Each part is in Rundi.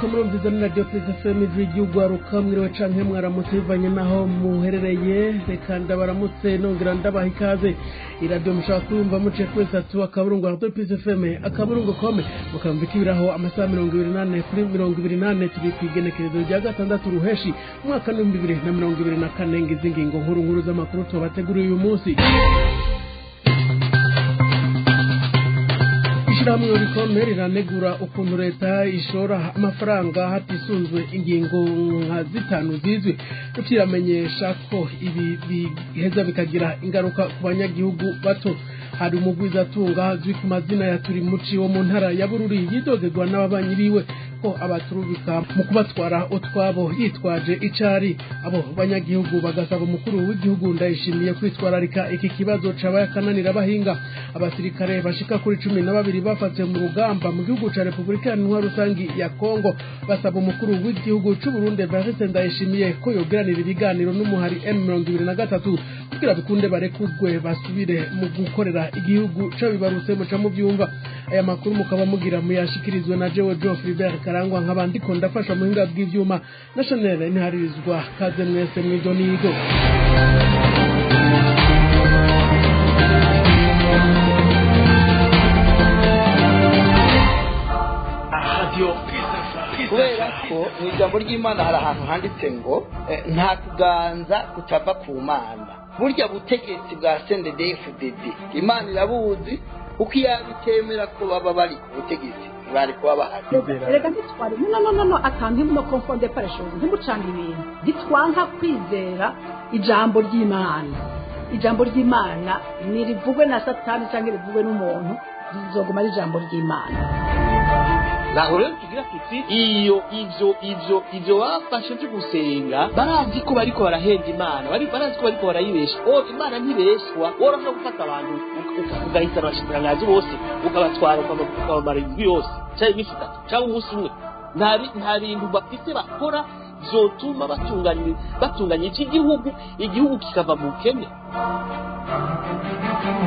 Muriko murumviza ni Radio Peace FM, ijwi ry'ugwaruka. Mwiriwe canke mwaramutse bivanye naho muherereye. Reka ndabaramutse nongera ndabaha ikaze. Iradiyo mushaka kuyumva muciye kuri @RadioPeaceFM.com, mukamva ikibiraho amasaha 24/24. Turi kw'igenekerezo rya 6 Ruheshi, umwaka w'2024. Ngizi ingingo nkuru nkuru z'amakuru tubateguriye uyu munsi. Ishirahamwe rikomeye riranegura ukuntu leta ishora amafaranga hatisunzwe ingingo nka zitanu zizwi. Tukiramenyesha ko ibi biheza bikagira ingaruka ku banyagihugu bato. Hari umugwizatunga azwi ku mazina ya Turimuci wo mu ntara ya Bururi yidogerwa n'ababanyi biwe ko abaturubika mu kubatwara utwabo yitwaje icari. Abo banyagihugu bagasaba umukuru w'igihugu Ndayishimiye kwitwararika iki kibazo cabaye akananira abahinga. Abasirikare bashika kuri 12 bafatiwe mu rugamba mu gihugu ca Repubulika Iharanira Rusangi ya Kongo basaba umukuru w'igihugu c'u Burundi Evariste Ndayishimiye ko yogiranira ibiganiro n'umuhari M23 kugira bikunde barekugwe basubire mu gukorera igihugu cabibarutse. Muca muvyumva aya makuru mukaba mugira muyashikirizwe na jewe Geoffrey Philibert Karangwa, nkaba ndiko ndafasha muhinga bw'ivyuma na Chanel Ntiharirizwa. Kaze mwese mw'idonido. Kubera ko mu ijambo ry'Imana hari ahantu handitse ngo nta kuganza kutava ku Mana. Burya butegetsi bwa CNDD-FDD Imana irabuzi, kuko iyo bitemera ko baba bari ku butegetsi bari kuba bahari. Erega ntitwari no no no no akantu ntimuno confonde parashozi, ntimucanga ibintu. Ntitwanka kwizera ijambo ry'Imana. Ijambo ry'Imana ntirivugwe na Satani cyangwa rivugwe n'umuntu, rizoguma ari ijambo ry'Imana. Naho rero tugira tuti iyo ivyo bafashe vyo gusenga, barazi ko bariko barahenda Imana, barazi ko bariko barayibesha. O Imana ntibeshwa. Worashobora gufata abantu ugahitana abashikiranganji bose, ukabatwara ukabamara indwi yose canke iminsi 3 canke umunsi umwe. Nta bintu bafite bakora vyotuma batunganya igihugu, igihugu kikava mu bukene.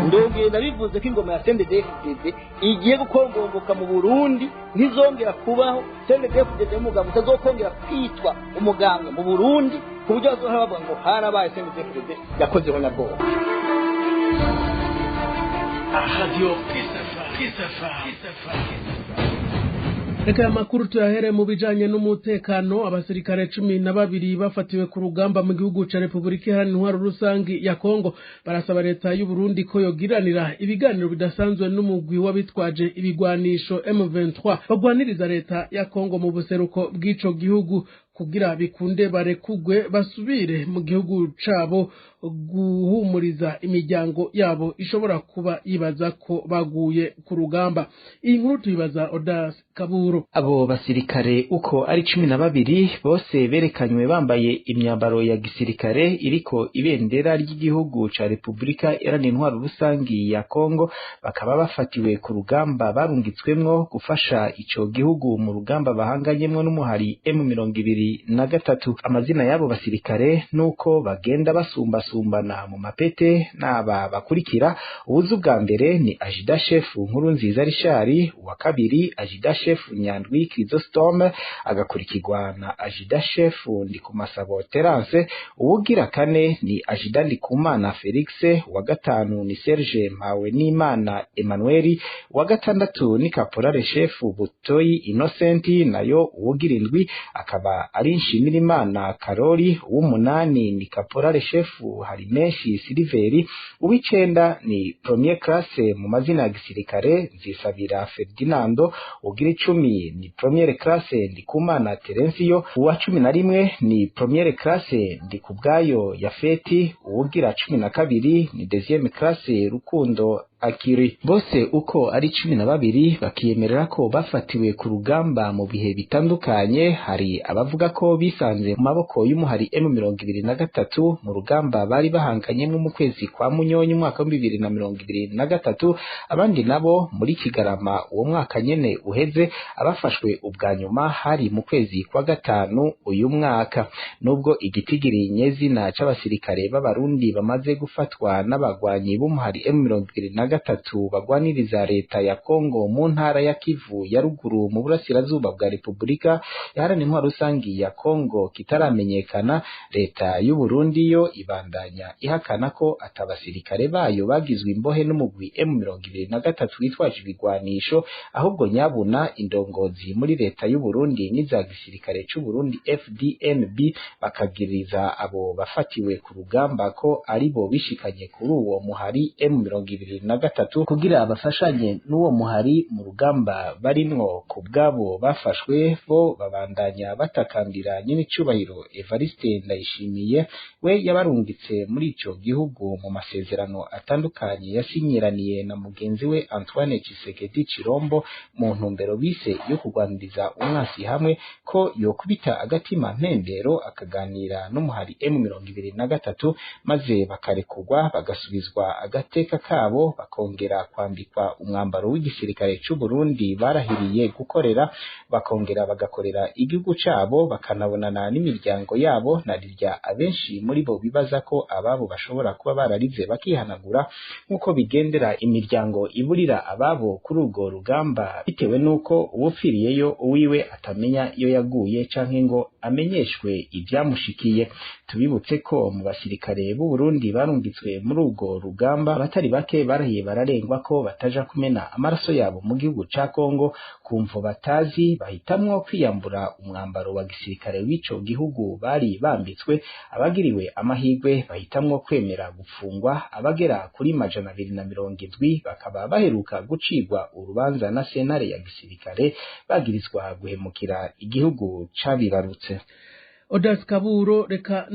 Ndongeye bivuze ko ingoma ya CNDD-FDD igiye gukongomboka mu Burundi, ntizongera kubaho. CNDD-FDD umugambwe utazokongera kwitwa umugambwe mu Burundi, ku buryo bazohora bavuga ngo harabaye CNDD-FDD yakozeho na bwoba. Radio Peace FM. Reka aya makuru tuyahere mu bijanye n'umutekano. Abasirikare 12 bafatiwe ku rugamba mu gihugu ca Repubulika Iharanira Intwaro Rusangi ya Kongo barasaba leta y'u Burundi ko yogiranira ibiganiro bidasanzwe n'umugwi w'abitwaje ibigwanisho M23 bagwaniriza leta ya Kongo mu buseruko bw'ico gihugu, kugira bikunde barekugwe basubire mu gihugu cabo guhumuriza imiryango yabo ishobora kuba yibaza ko baguye ku rugamba. Iyi nkuru tuyibaza Odas Kaburo. Abo basirikare uko ari 12 bose berekanywe bambaye imyambaro ya gisirikare iriko ibendera ry'igihugu ca Repubulika Iharanira Intwaro Rusangi ya Kongo, bakaba bafatiwe ku rugamba barungitswemwo gufasha ico gihugu mu rugamba bahanganyemwo n'umuhari M23. Amazina y'abo basirikare nuko bagenda basumbasumbana mu mapete n'aba bakurikira: ubuzu bwa mbere ni Ajida Chef Nkurunziza Richard, uwa kabiri Ajida Chef Nyandwi Chrysostome, agakurikirwa na Ajida Chef Ndikumasabo Terence, uwugira kane ni Ajida Ndikumana Felix, uwa gatanu ni Serge Mpawenimana Emmanuel, uwa gatandatu ni Caporal Chef Butoyi Innocent, nayo uwugira indwi akaba ari Nshimirimana Karori, uw'umunani ni Caporal Chef Harimenshi Siliveri, uw'icenda ni Premier Classe mu mazina ya gisirikare Nzisabira Ferdinando, ugira 10 ni Premier Classe Ndikumana Terensiyo, uwa 11 ni Premier Classe Ndikubwayo Yafeti, uwugira 12 ni Deuxième Classe Rukundo Akiri. Bose uko ari 12 bakiyemerera ko bafatiwe ku rugamba mu bihe bitandukanye. Hari abavuga ko bisanze mu maboko y'umuhari M23 mu rugamba bari bahanganyemwo mu kwezi kwa Munyonyi umwaka wa 2023, abandi nabo muri Kigarama uwo mwaka nyene uheze. Abafashwe ubwa nyuma hari mu kwezi kwa 5 uyu mwaka. Nubwo igitigiri nyezina c'abasirikare b'Abarundi bamaze gufatwa n'abagwanyi b'umuhari M23 M23 bagwaniriza leta ya Kongo mu ntara ya Kivu ya ruguru mu burasirazuba bwa Repubulika Iharanira Intwaro Rusangi ya Kongo kitaramenyekana. Leta y'u Burundi yo ibandanya ihakana ko atabasirikare bayo bagizwe imbohe n'umugwi M23 witwaje ibigwanisho, ahubwo nyabuna indongozi muri leta y'u Burundi n'iza gisirikare c'u Burundi FDNB bakagiriza abo bafatiwe ku rugamba ko aribo bishikanye kuri uwo muhari M23 kugira bafashanye n'uwo muhari mu rugamba barimwo. Ku bwabo bafashwe bo babandanya batakambira nyen'icubahiro Evariste Ndayishimiye, we yabarungitse muri ico gihugu mu masezerano atandukanye yasinyiraniye na mugenzi we Antoine Tshisekedi Chirombo mu ntumbero bise yo kurwaniriza umwasi hamwe, ko yokubita agatima mpembero akaganira n'umuhari M23 maze bakarekurwa bagasubizwa agateka kabo, bakongera kwambikwa umwambaro w'igisirikare c'u Burundi barahiriye gukorera, bakongera bagakorera igihugu cabo, bakanabonana n'imiryango yabo. Na rirya abenshi muri bo bibaza ko ababo bashobora kuba bararize bakihanagura nk'uko bigendera imiryango iburira ababo kuri urwo rugamba, bitewe n'uko uwupfiriyeyo uwiwe atamenya iyo yaguye canke ngo amenyeshwe ivyamushikiye. Tubibutse ko mu basirikare b'u Burundi barungitswe muri urwo rugamba abatari bake barahiye bararengwa ko bataja kumena amaraso yabo mu gihugu ca Kongo ku mvo batazi, bahitamwo kwiyambura umwambaro wa gisirikare w'ico gihugu bari bambitswe. Abagiriwe amahirwe bahitamwo kwemera gupfungwa, abagera kuri 270 bakaba baheruka gucirwa urubanza na sentare ya gisirikare bagirizwa guhemukira igihugu cabibarutse. Odas Kaburo, reka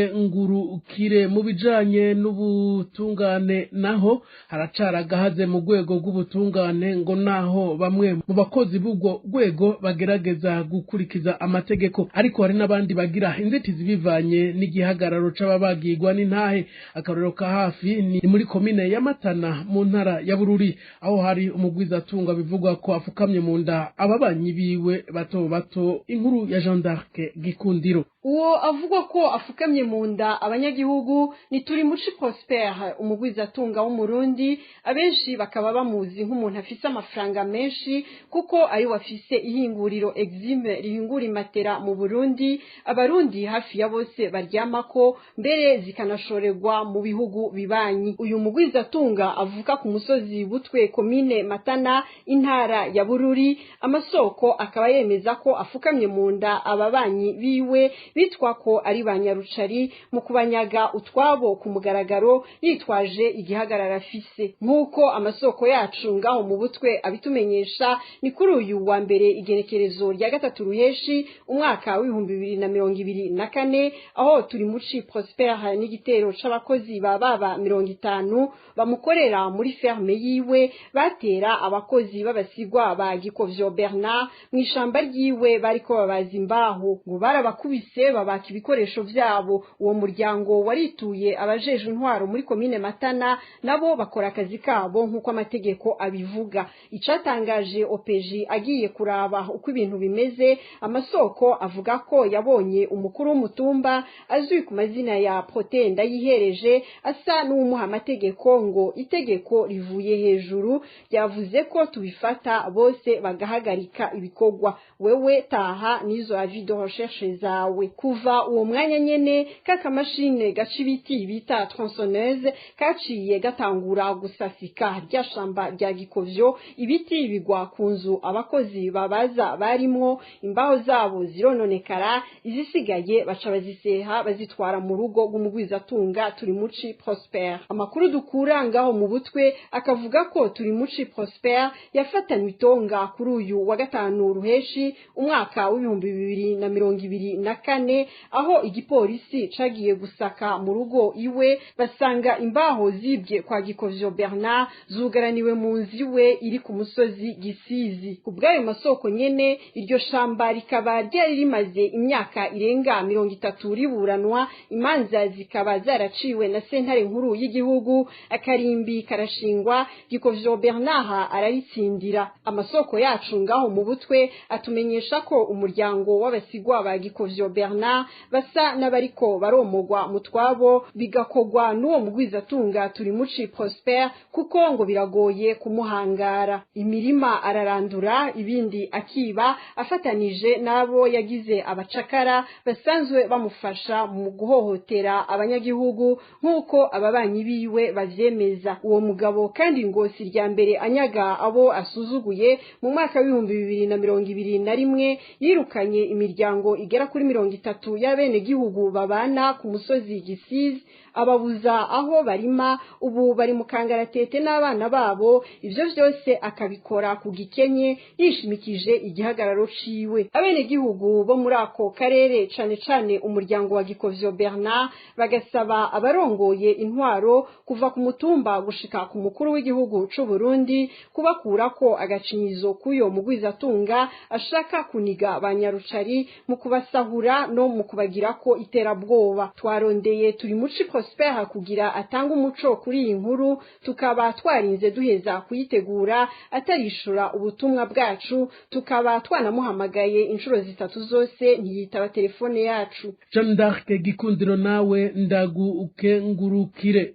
ndagukengurukire. Mu bijanye n'ubutungane naho haracara agahaze mu rwego rw'ubutungane, ngo naho bamwe mu bakozi b'ubwo rwego bagerageza gukurikiza amategeko, ariko hari n'abandi bagira inzitizi bivanye n'igihagararo c'ababagirwa n'intahe. Akarorero ka hafi ni muri komine ya Matana mu ntara ya Bururi, aho hari umugwizatunga bivugwa ko afukamye mu nda ababanyi biwe bato bato. Inkuru ya Jean d'Arc Gikundiro. Uwo avugwa ko afukamye mu nda abanyagihugu ni Turimuci Prosper, umugwizatunga w'Umurundi, abenshi bakaba bamuzi nk'umuntu afise amafaranga menshi kuko ari wafise ihinguriro Exime rihingura imatera mu Burundi, abarundi hafi ya bose baryamako, mbere zikanashorerwa mu bihugu bibanyi. Uyu mugwizatunga avuka ku musozi Butwe, komine Matana, intara ya Bururi. Amasoko akaba yemeza ko afukamye mu nda ababanyi biwe bitwa ko ari ba nyarucari mu kubanyaga utwabo ku mugaragaro yitwaje igihagarara afise. Nk'uko amasoko yacu ngaho mu Butwe abitumenyesha, ni kuri uyu wa mbere igenekerezo rya 3 Ruheshi umwaka w'2024, aho Turimuci Prosper n'igitero c'abakozi ba baba 50 bamukorera muri ferme yiwe batera abakozi b'abasigwa ba Gikovyo Bernard mw'ishamba ryiwe bariko babaza imbaho, ngo barabakubise babaka ibikoresho vyabo. Uwo muryango warituye abajeje intwaro muri komine Matana, nabo bakora akazi kabo nk'uko amategeko abivuga. Icatangaje OPG agiye kuraba uko ibintu bimeze, amasoko avuga ko yabonye umukuru w'umutumba azwi ku mazina ya Protais Ndayihereje asa n'uwumuha amategeko, ngo itegeko rivuye hejuru ryavuze ko tubifata bose bagahagarika ibikorwa, wewe taha n'izo avis de recherche zawe. Kuva uwo mwanya nyene kakamashine gaca ibiti bita tronçonneuse kaciye gatangura gusasika rya shamba rya Gikovyo, ibiti bigwa ku nzu abakozi babaza barimwo, imbaho zabo zirononekara, izisigaye baca baziseha bazitwara mu rugo rw'umugwizatunga Turimuci Prosper. Amakuru dukura ngaho mu Butwe akavuga ko Turimuci Prosper yafatanywe itonga kuri uyu wa 5 Ruheshi umwaka w'2024, aho igipolisi cagiye gusaka mu rugo iwe basanga imbaho zibye kwa Gikovyo Bernard zugaraniwe mu nzu iwe iri ku musozi Gisizi. Ku bw'ayo masoko nyene, iryo shamba rikaba ryari rimaze imyaka irenga 30 riburanwa, imanza zikaba zaraciwe na sentare nkuru y'igihugu, akarimbi karashingwa, Gikovyo Bernard araritsindira. Amasoko yacu ngaho mu Butwe atumenyesha ko umuryango w'abasigwa ba ba Gikovyo Bernard basa n'abariko baromogwa mu twabo, bigakogwa n'uwo mugwizatunga Turimuci Prosper, kuko ngo biragoye kumuhangara. Imirima ararandura, ibindi akiba, afatanije n'abo yagize abacakara basanzwe bamufasha mu guhohotera abanyagihugu, nk'uko ababanyi biwe bavyemeza. Uwo mugabo kandi ngo si irya mbere anyaga abo asuzuguye. Mu mwaka w'2021 yirukanye imiryango igera kuri 30 y'abenegihugu babana ku musozi Gisizi, ababuza aho barima, ubu bari mu kangaratete n'abana babo. Ivyo vyose akabikora ku gikenye, yishimikije igihagararo ciwe. Abenegihugu bo muri ako karere, cane cane umuryango wa Gikovyo Bernard, bagasaba abarongoye intwaro kuva ku mutumba gushika ku mukuru w'igihugu c'u Burundi kubakurako agacinyizo k'uyo mugwizatunga ashaka kuniga banyarucari mu kubasahura no mu kubagirako iterabwoba. Twarondeye Turimuci Prosper kugira atanga umuco kuri iyi nkuru, tukaba twarinze duheza kuyitegura atarishura ubutumwa bwacu, tukaba twanamuhamagaye inshuro 3 zose ntiyitaba telefone yacu. Jeanne d'Arc Gikundiro, nawe ndagukengurukire.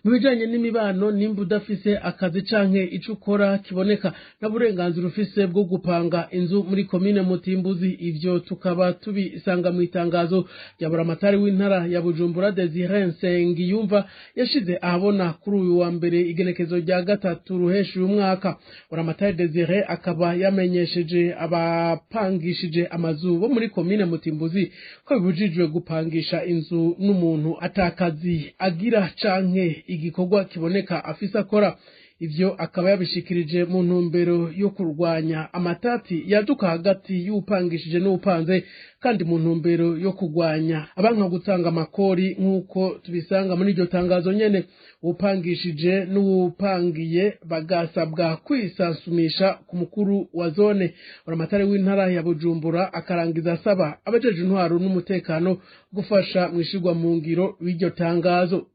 Mu bijanye n'imibano, nimba udafise akazi canke ico ukora kiboneka, nta burenganzira ufise bwo gupanga inzu muri komine Mutimbuzi. Ivyo tukaba tubisanga mu itangazo rya buramatari w'intara ya Bujumbura Desire Nsengiyumva yashize ahabona kuri uyu wa mbere, igenekezo rya 3 Ruheshi uyu mwaka. Buramatari Desire akaba yamenyesheje abapangishije amazu bo muri komine Mutimbuzi ko bibujijwe gupangisha inzu n'umuntu atakazi agira canke igikorwa kiboneka afise akora. Ivyo akaba yabishikirije mu ntumbero yo kurwanya amatati yaduka hagati y'upangishije n'upanze, kandi mu ntumbero yo kurwanya abanka gutanga amakori, nk'uko tubisanga muri iryo tangazo nyene. Upangishije n'uwupangiye bagasabwa kwisasumisha ku mukuru wa zone. Buramatari w'intara ya Bujumbura akarangiza asaba abajeje intwaro n'umutekano gufasha mwishirwa mu ngiro w'iryo tangazo.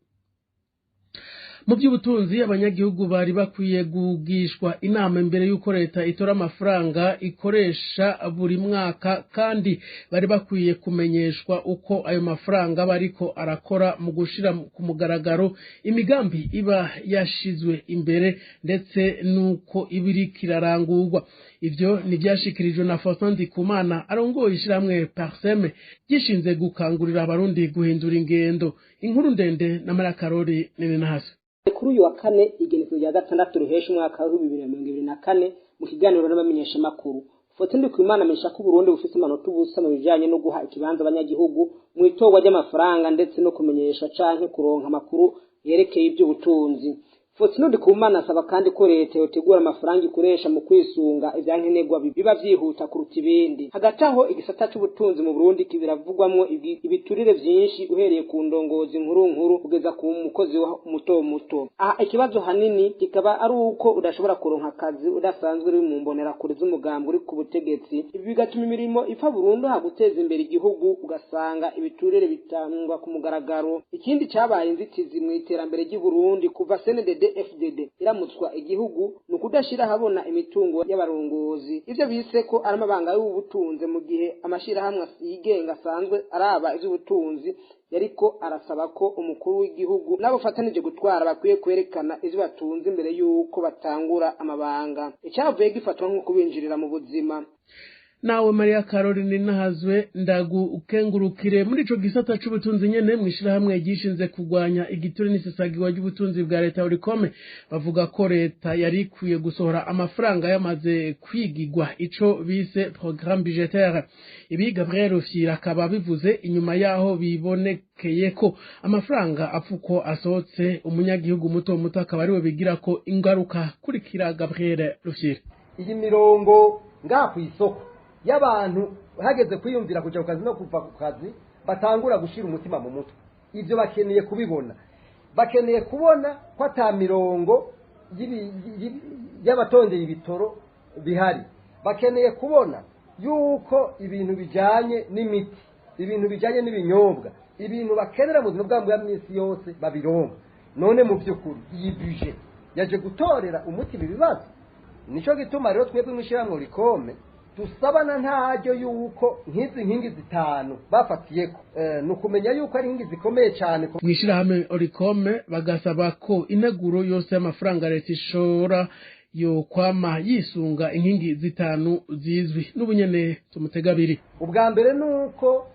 Mu by'ubutunzi, abanyagihugu bari bakwiye gugishwa inama imbere y'uko leta itora amafaranga ikoresha buri mwaka, kandi bari bakwiye kumenyeshwa uko ayo mafaranga bariko arakora mu gushira ku mugaragaro imigambi iba yashizwe imbere, ndetse n'uko iba irarangurwa. Ivyo ni vyashikirijwe na Faustin Ndikumana arongoye ishirahamwe Parseme gishinze gukangurira abarundi guhindura ingendo. Inkuru ndende na Maria Karori Nininahasi. Kuri uyu wa kane, igenekerezo rya 6 Ruheshi umwaka wa 2024, mu kiganiro n'abamenyeshamakuru, Faustin Ndikumana amenyesha ko Uburundi bufise amanota 0 mu bijanye no guha ikibanza abanyagihugu mu itorwa ry'amafaranga, ndetse no kumenyesha canke kuronka amakuru yerekeye ivy'ubutunzi. Faustin Ndikumana asaba kandi ko leta yotegura amafaranga ikoresha mu kwisunga ivyankenerwa biba vyihuta kuruta ibindi. Hagati aho, igisata c'ubutunzi mu Burundi kibiravugwamwo ibiturire vyinshi, uhereye ku ndongozi nkuru nkuru kugeza ku mukozi muto muto. Aha ikibazo hanini kikaba ari uko udashobora kuronka akazi udasanzwe uri mu mbonerakure z'umugambi uri ku butegetsi. Ibi bigatuma imirimo ipfa burundu ha guteza imbere igihugu, ugasanga ibiturire bitangwa ku mugaragaro. Ikindi cabaye inzitizi mu iterambere ry'i Burundi kuva CNDD FDD iramutswa igihugu ni ukudashira habona imitungo y'abarongozi, ivyo bise ko ari amabanga y'ubutunzi, mu gihe amashirahamwe yigenga asanzwe araba ivy'ubutunzi yariko arasaba ko umukuru w'igihugu n'abo fatanije gutwara bakwiye kwerekana ivyo batunze imbere y'uko batangura amabanga, icavuye gifatwa nko kubinjirira mu buzima. Nawe Maria Caroline Nahazwe, ndagukengurukire. Muri ico gisata c'ubutunzi nyene, mwishirahamwe gishinze kugwanya igiture n'isesagirwa ry'ubutunzi bwa leta Orikome, bavuga ko leta yari ikwiye gusohora amafaranga yamaze kwigigwa ico bise programme budgétaire. Ibi Gabriel Rufyira akaba bivuze inyuma yaho bibonekeye ko amafaranga apfuko asohotse, umunyagihugu muto muto akaba ariwe bigira ko ingaruka. Kurikira Gabriel Rufyira. Iyi mirongo ngaha kw'isoko y'abantu hageze kwiyumvira kuja ku kazi no kuva ku kazi, batangura gushira umutima mu mutwe, ivyo bakeneye kubibona. Bakeneye kubona ko ata mirongo y'abatondeye ibitoro bihari. Bakeneye kubona yuko ibintu bijanye n'imiti, ibintu bijanye n'ibinyobwa, ibintu bakenera mu buzima bwabo bwa minsi yose babironka. None mu by'ukuri iyi budget yaje gutorera umuti ibi bibazo? Nico gituma rero twebwe mw'ishirahamwe Rikome Dusabana ntaryo yuko nk'izi nkingi zitanu bafatiyeko, ni ukumenya yuko ari inkingi zikomeye cyane. Mw'ishirahamwe Orikome bagasaba ko integuro yose y'amafaranga leta ishora yo kwama yisunga inkingi zitanu zizwi. N'ubunyene tumutegabiri. Ubwa mbere ni uko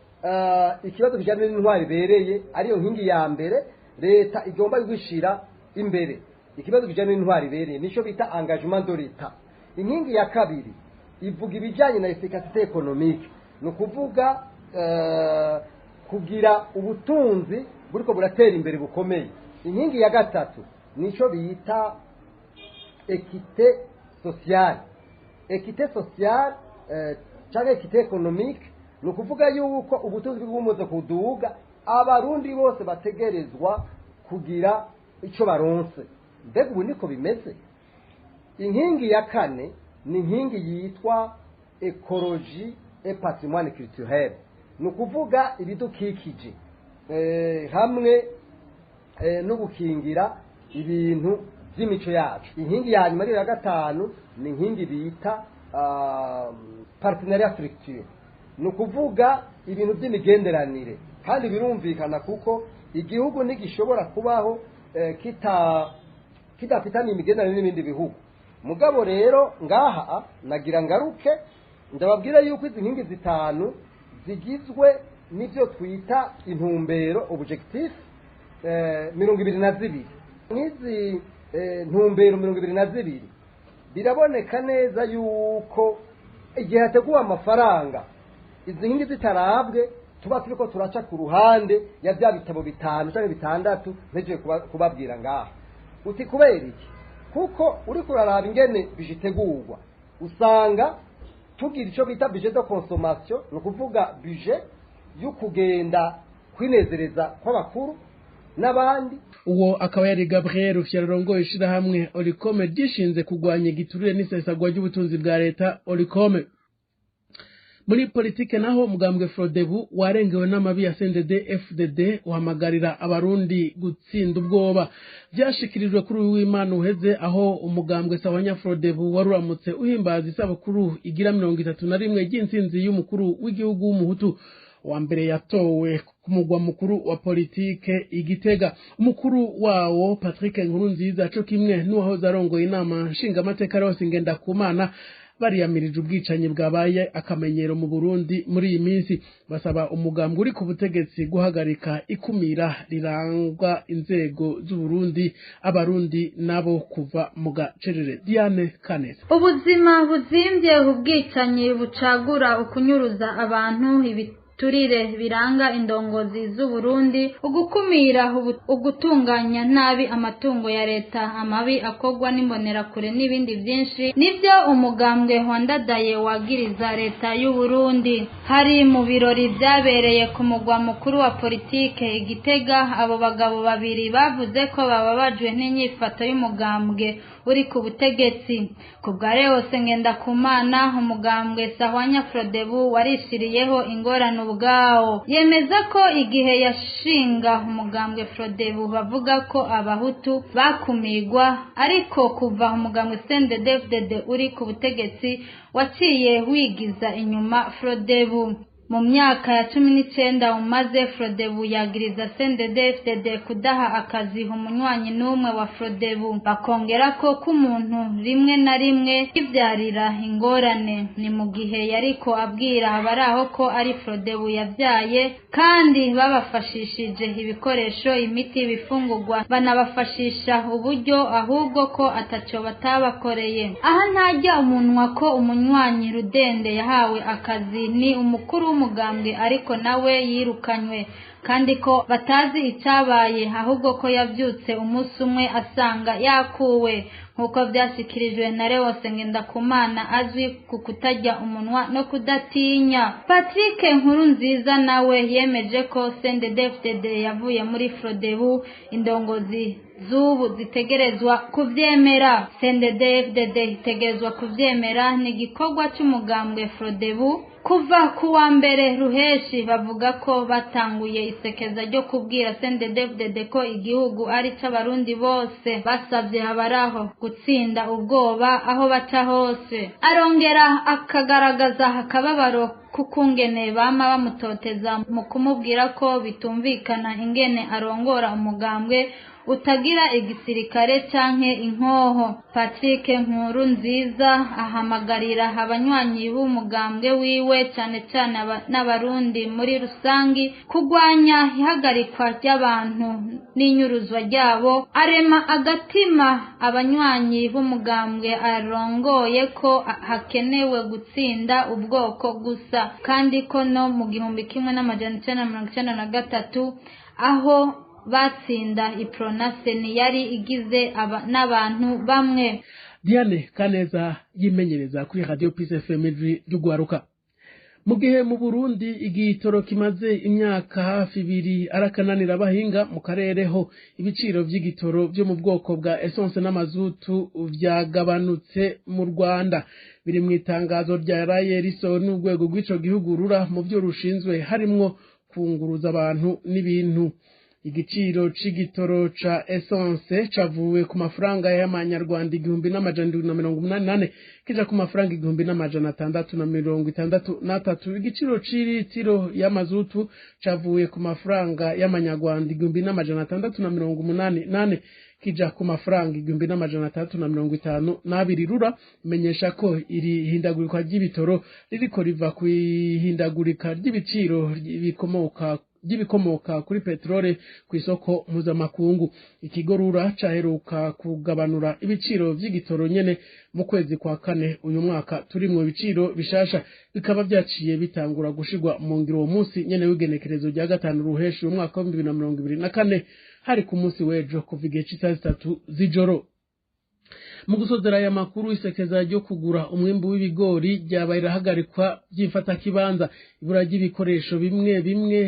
ikibazo kijyanye n'intwari ibereye ariyo nkingi ya mbere leta igomba gushira imbere. Ikibazo kijyanye n'intwari ibereye nicyo bita engagement de l'État. Inkingi ya kabiri ivuga ibijyanye na efficacité économique, ni ukuvuga kugira ubutunzi buriko buratera imbere bukomeye. Inkingi ya gatatu nicyo bita équité sociale. Équité sociale cyangwa équité économique ni ukuvuga yuko ubutunzi bw'umuze kuduga, abarundi bose bategerezwa kugira icyo baronse. Mbega ubu niko bimeze? Inkingi ya kane ni inkingi yitwa écologie et patrimoine culturel, ni ukuvuga ibidukikije hamwe no gukingira ibintu by'imico yacu. Inkingi ya nyuma ariyo ya gatanu ni inkingi bita partenariat structuré, ni ukuvuga ibintu by'imigenderanire. Kandi birumvikana, kuko igihugu ntigishobora kubaho kidafitanye imigenderanire n'ibindi bihugu. Mugabo rero ngaha nagira ngaruke ndababwira yuko izi nkingi zitanu zigizwe n'ibyo twita intumbero, objectif, 22. Nk'izi ntumbero 22, biraboneka neza yuko igihe hateguwe amafaranga izi nkingi zitarabwe, tuba turiko turaca ku ruhande ya bya bitabo bitanu cyangwa bitandatu ntegereje kubabwira ngaha. Uti kubera iki? Kuko uriko uraraba ingene bijitegurwa, usanga tugira icyo bita budget de consommation, ni ukuvuga budget yo kugenda kwinezereza kw'abakuru n'abandi. Uwo akaba yari Gabriel Rufyirarongo, ishirahamwe Orikome ryishinze kurwanya igiturire n'isesagwa ry'ubutunzi bwa leta. Orikome. Muri politike naho, umugambwe Frodebu warengewe n'amabi ya CNDD FDD uhamagarira abarundi gutsinda ubwoba. Byashikirijwe kuri uyu w'Imana uheze, aho umugambwe Sawanya Frodebu waruramutse uhimbaza isabukuru igira 31 ry'intsinzi y'umukuru w'igihugu w'umuhutu wa mbere yatowe ku mugwa mukuru wa politike Igitega. Umukuru wawo Patrick Nkurunziza co kimwe n'uwahoze arongoye inama nshingamateka Leos Ngendakumana bariyamirije ubwicanyi bwabaye akamenyero mu Burundi muri iyi minsi, basaba umugambwe uri ku butegetsi guhagarika ikumira rirangwa inzego z'Uburundi, abarundi nabo kuva mu gacerere. Diane Kaneza. Ubuzima buzimbye, ubwicanyi bucagura, ukunyuruza abantu, ibiturire biranga indongozi z'Uburundi, ugukumira, ugutunganya nabi amatungo ya leta, amabi akorwa n'imbonerakure n'ibindi byinshi, nibyo umugambwe wandadaye wagiriza leta y'Uburundi. Hari mu birori byabereye ku mugwa mukuru wa politike Igitega. Abo bagabo babiri bavuze ko bababajwe n'inyifato y'umugambwe uri ku butegetsi. Ku bwa Leos Ngendakumana, umugambwe Sahwanya Frodebu warishiriyeho ingorane ubwawo. Yemeza ko igihe yashinga umugambwe Frodebu bavuga ko abahutu bakumigwa, ariko kuva umugambwe CNDD-FDD uri ku butegetsi waciye wigiza inyuma Frodebu. Mu myaka ya 19 umaze, Frodebu yagiriza CNDD-FDD kudaha akazi umunywanyi n'umwe wa Frodebu, bakongera ko k'umuntu rimwe na rimwe yivyarira ingorane. Ni mu gihe yariko abwira abari aho ko ari Frodebu yavyaye kandi babafashishije ibikoresho, imiti, ibifungurwa, banabafashisha uburyo, ahubwo ko ataco batabakoreye. Aha ntajya umunwa ko umunywanyi Rudende yahawe akazi ni umukuru w'umugambwe, ariko nawe yirukanywe, kandi ko batazi icyabaye, ahubwo ko yabyutse umunsi umwe asanga yakuwe, nk'uko byashyikirijwe na Leos Ngendakumana azwi ku kutajya umunwa no kudatinya. Patrick Nkurunziza nawe yemeje ko CNDD-FDD yavuye muri Frodebu, indongozi z'ubu zitegerezwa kuvyemera. CNDD-FDD itegerezwa kuvyemera, ni igikorwa cy'umugambwe Frodebu. Kuva kuwa mbere ruheshi bavuga ko batanguye isekeza ryo kubwira CNDD-FDD ko igihugu ari c'abarundi bose. Basavye abaraho gutsinda ubwoba aho baca hose. Arongera akagaragaza akababaro kukungene bama bamutoteza mu kumubwira ko bitumvikana ingene arongora umugambwe utagira igisirikare canke inkoho. Patrick Nkurunziza ahamagarira abanywanyi b'umugambwe wiwe cane cane n'abarundi muri rusangi kugwanya ihagarikwa ry'abantu n'inyuruzwa ryabo. Arema agatima abanywanyi b'umugambwe arongoye ko hakenewe gutsinda ubwoko gusa, kandi ko no mu 1993 aho batsinda Ipronaseni yari igize n'abantu bamwe. Diane Kaneza yimenyereza kuri Radio Peace FM ry'Ugwaruka. Mu gihe mu Burundi igitoro kimaze imyaka hafi ibiri arakananira abahinga mu karere ho ibiciro vy'igitoro vyo mu bwoko bwa essence n'amazutu vyagabanutse mu Rwanda. Biri mu itangazo rya raye risohowe n'urwego rw'ico gihugu rura mu vyo rushinzwe harimwo kunguruza abantu n'ibintu. Igiciro c'igitoro ca essence cavuwe ku mafaranga y'amanyarwanda 1784 kija ku mafaranga 1663. Igiciro c'iritiro y'amazutu cavuye ku mafaranga y'amanyarwanda 1684 kija ku mafaranga 1652. Rura imenyesha ko iri hindagurika ry'ibitoro ririko riva kw'ihindagurika ry'ibiciro by'ibikomoka kuri petrole ku isoko mpuzamakungu. Ikigo rura caheruka kugabanura ibiciro vy'igitoro nyene mu kwezi kwa kane uyu mwaka turimwo. Ibiciro bishasha bikaba vyaciye bitangura gushirwa mu ngiro uwo munsi nyene w'igenekerezo rya 5 ruheshi uyu mwaka wa 2024, hari ku munsi w'ejo kuva igihe c'isaha 3 z'ijoro. Mu gusozera aya makuru, isekeza ryo kugura umwimbu w'ibigori ryabaye irahagarikwa by'imfatakibanza. Ibura ry'ibikoresho bimwe bimwe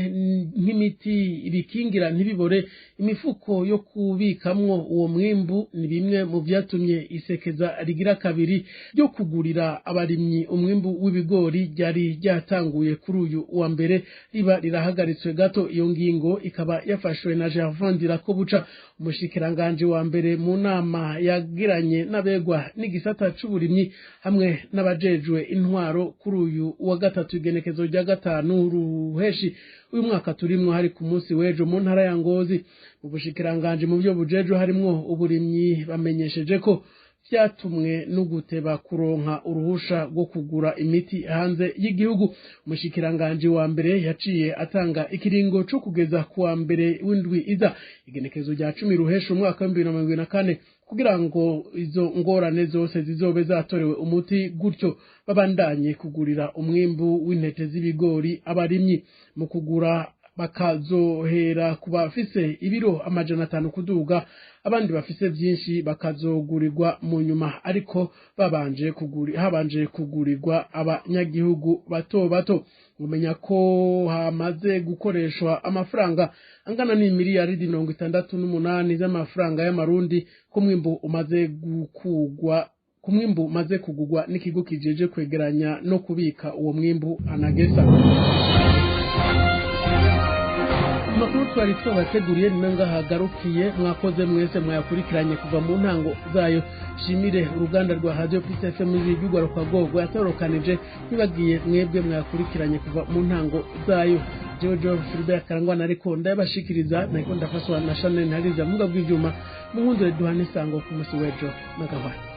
nk'imiti ibikingira ntibibore, imifuko yo kubikamwo uwo mwimbu ni bimwe mu vyatumye isekeza rigira kabiri ryo kugurira abarimyi umwimbu w'ibigori ryari ryatanguye kuri uyu wa mbere riba rirahagaritswe gato. Iyo ngingo ikaba yafashwe na Gervais Ndirakobuca, umushikiranganje wa mbere, mu nama yagiranye n'abegwa n'igisata c'uburimyi hamwe n'abajejwe intwaro kuri uyu wa gatatu igenekezo rya 5 ruheshi uyu mwaka turimwo, hari ku munsi w'ejo mu ntara ya Ngozi. Mu bushikiranganje mu byo bujejwe harimwo uburimyi bamenyesheje ko vyatumwe no guteba kuronka uruhusha rwo kugura imiti hanze y'igihugu. Umushikiranganje wa mbere yaciye atanga ikiringo co kugeza kuwa mbere w'indwi iza igenekezo rya 10 ruheshi umwaka wa 2024 kugira ngo izo ngorane zose zizobe zatorewe umuti, gutyo babandanye kugurira umwimbu w'intete z'ibigori abarimyi. Mu kugura bakazohera ku bafise ibiro 500 kuduga, abandi bafise byinshi bakazogurirwa mu nyuma, ariko habanje kugurirwa abanyagihugu bato bato. Umenya ko hamaze gukoreshwa amafaranga angana n'imiliyaridi 68 z'amafaranga y'amarundi ku mwimbu umaze gukugwa ku mwimbu umaze kugugwa n'ikigo kijeje kwegeranya no kubika uwo mwimbu Anagesa. Amakuru twari twabateguriye ni ngahagarukiye. Mwakoze mwese mwayakurikiranye kuva mu ntango zayo. Shimire uruganda rwa Radio Peace FM ry'Ugwaruka rwogo yatorokanije, ntibagiye mwebwe mwayakurikiranye kuva mu ntango zayo. Jojo Philbert Karangwa ariko ndabashikiriza nako ndafaswa na Chanel Ntariza muga bw'ivyuma. Muhundure duhane isango ku munsi w'ejo. Magahwana.